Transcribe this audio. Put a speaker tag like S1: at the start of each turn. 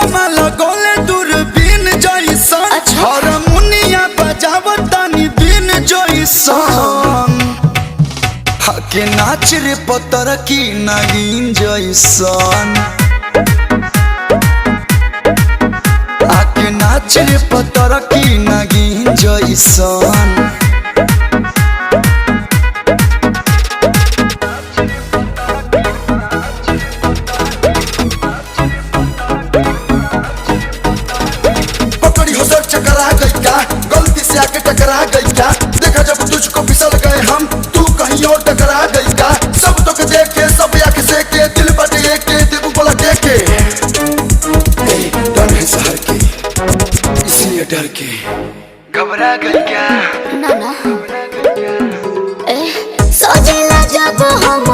S1: चश्मा लगोले दूरबीन जैसन।
S2: अच्छा।
S1: हारमोनिया बजावतानी बिन जैसन। हके नाच रे पतर की नागिन जैसन। आके नाच रे पतर की नागिन जैसन। पकड़ी हो सर चकरा गई क्या, गलती से आके टकरा गई क्या? देखा जब तुझको फिसल गए हम, तू कहीं और टकरा गई क्या? सब तो के देखे सब आंख से के दिल बटे के दिल बोला के के। ए, डर है शहर के, इसलिए डर के घबरा गई क्या?
S2: ना ना। ए, सजेला जब हम